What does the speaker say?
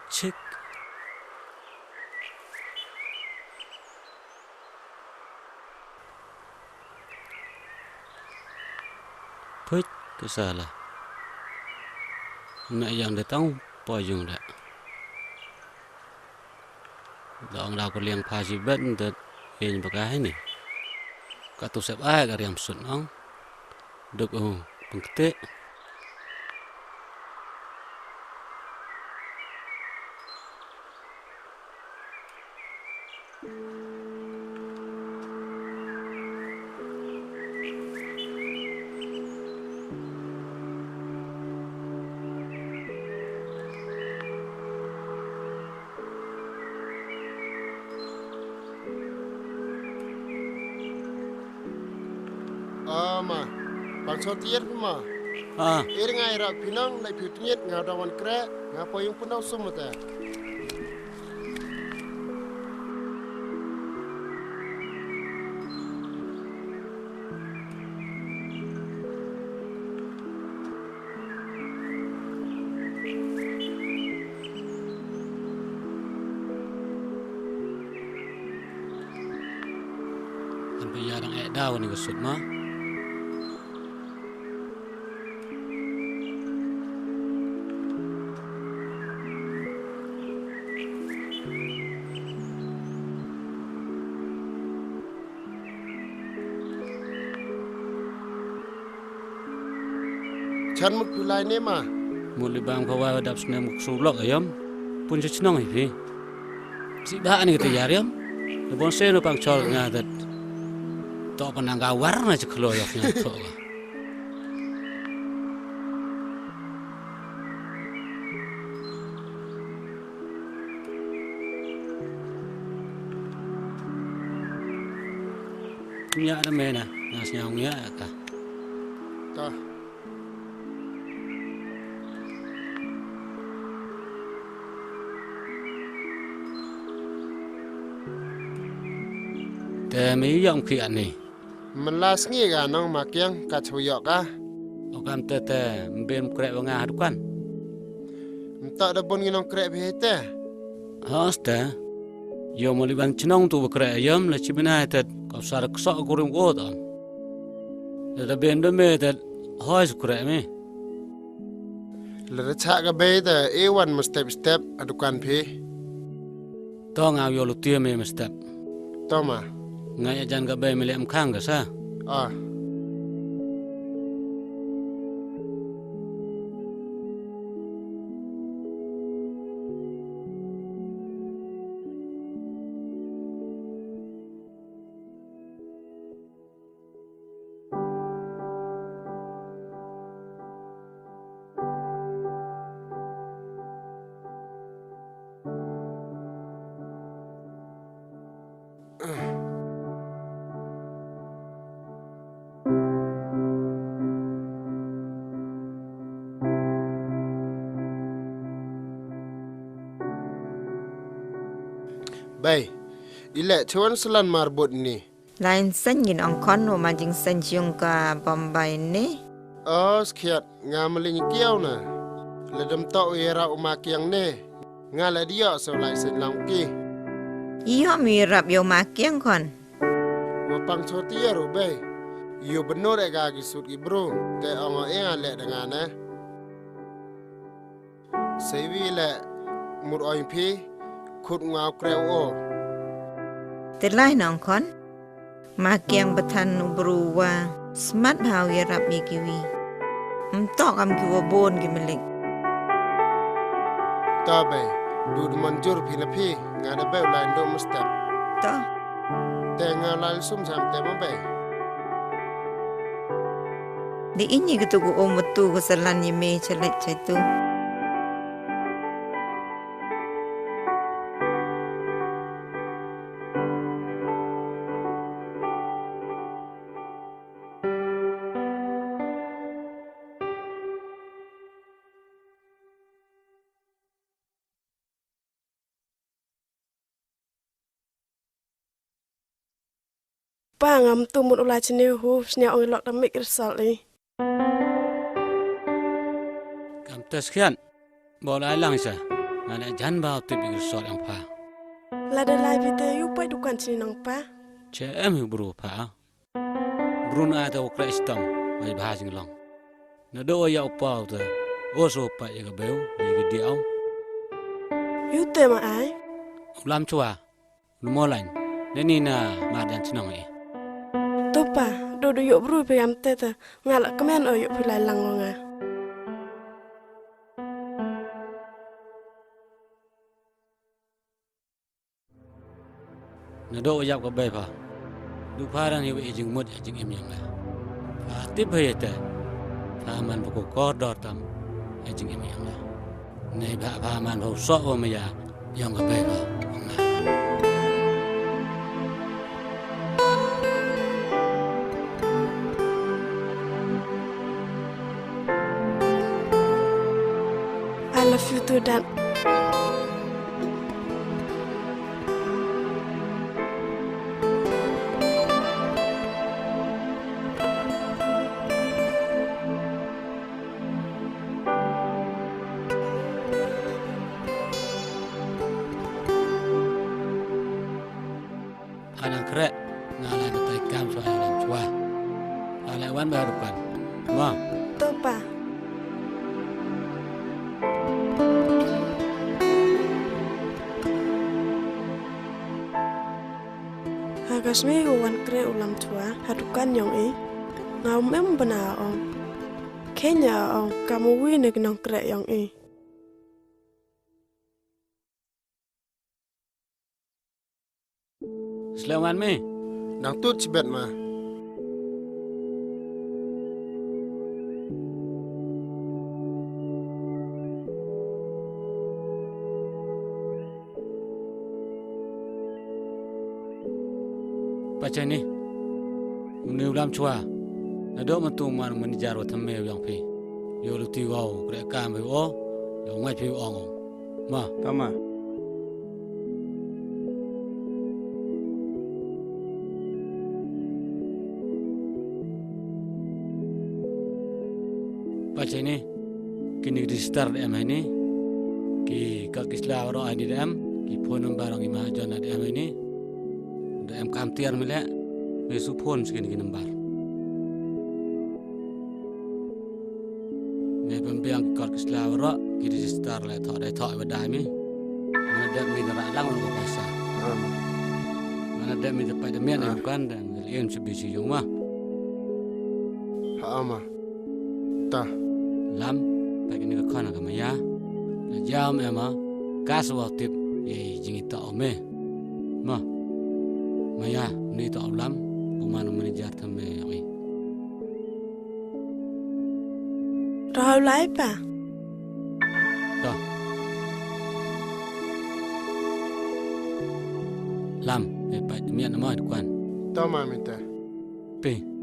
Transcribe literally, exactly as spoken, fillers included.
Chik. Phuit ka sala. Na yang da tang poi yung da. Da ong da ko liang pha shi bet da yen ba ka hai ni. Ka tu sep ai ka riam sut ong. Duk u pengkete. Ah, ma. Bang chor tiar phi ma. Ah. Ir ngai rak pinang lai phi tiar nga da wan kre nga poi yung punau sum mata. Kan pia dang eh daw ni ka sut ma. Chan mut phi lai ne ma. Mut li bang pha wa dap snem ku su lok ayom. Pun cha chnong hi phi. Si ba ani kata yar yom. Ni bon se no pang chor nga dat. To panang ga war na cha khlo yok nga to. Ngiah da me na, nga sngew ngiah ka. Ta. Te me ïoh ki ani. Mela sngi ka nong ma kiang ka chwa ïoh ka. O kam te te mbem kreh wa nga ha dukan. Mta da bon ngi nong kreh bhe te. Hos te. Yo mo li ban chnong tu ba kreh yom la chibina te. Ka sar kso kurim o ton. Da da ben da me te hos kreh me. La da cha ka be te e wan ma step step ha dukan phe. To nga ïoh lutia me mestep. To ma. Nga ïa jan ka bei me leh em khang ka sa. Ah. Bei, ileh chuan selan marbut ni. Lain seiñ ngin ong khon u ma jingseiñ jong ka Bombay ne. O skhiat nga mling kiaw na. Ledem to u ïarap u ma kiang ne. Nga la dioh so lai seiñ lang ki. Ïoh mi ïarap ïa u ma kiang khon. Wa pang chor tiar u bei. Ïoh benur e ga ki sut ki bru. Te ong o e nga leh da nga ne. Seiwi le mur oin phi khut ngau kreu o. Te lai nong khon. Ma kiang bathan u bru wa smat bha u ïarap ïa kiwi. Mtok am ki wa bon ki milik. Ta bei, dud manjur phi na phi, nga da bei u lai ndo mustap. Ta. Te nga lai sum sam te ma bei. Di ini gitu ku om tu ku selan ïa me chelek chetu. Pa ngam tu mut u lai chine hu sñiaw ong lok da mik result i. Kam test khian. Bol ai lang sa. Nga la jan ba u tip ïa ka resort ïong pha. Lada lai phi te ïu poi dukan shini nangpa. Che em hi bru pha. Bru na te u kreh shitom, bai bha jinglong. Naduh wa ïa u pa u te, o so pa ïa ka beu, ïa ka diaw. Ïu te ma ai. U lam chwa. Lu mo lain, ne ni na ma dan chnong e. To pa, do do ïoh bru phi am te te, nga la kmen o ïoh phi lai lang o nga. Naduh ïap ka bei pha. Du pha ran ïa u e jingmut e jingim ïa nga. Pha tip pha ïa te. Pha man ba ko kordor tam e jingim ïa nga. Nei ba pha man ba u sok wa maya ïong ka bei pha. I love you too, Dad. Pha nang khreh, nga la batai kam shuwa ïa u lam shuwa. Pha la wan ba ha dukan. Mo. To pa. Ha ka sngi u wan khreh u lam shuwa ha dukan ïong i. Nga um em bna ong. Kheiñ ïa ong kam uwi na ki nongkhreh ïong i. Slem wan me. Dang tut chibet ma. Pachai ni. Une u lam chwa. Naduh mynta u man u manager wa thymme u ïong phi. Ïoh luti wa u khreh kam phi u o. Ïoh ngait phi u ong. Ma. Tama. Pachai ni. Kine ki register da em ha ini. Ki kot ki sla waroh ha ini da em. Ki phone number ong i mahajon da em ha ini. Da em kam tiar me leh. Me su phone sha kine ki number. Me pynbiang ki kot ki sla waroh, ki register leh thoh dei thoh ba dei me. Mana dep me da rah lang u paisa. Mana dep me da pait da mian em kan da leh in shu bisi ïong ma. Ha ma. Ta. Lam, peit kane ka khon ka maya. La jam em ma, ka sa wa tip, ye jingïatoh me. Ma. Maya, ni to u lam, u man u manager thymme ïong i. Rau lai pa. To. Lam, e pait mian ma dukan. To ma mita. Pi.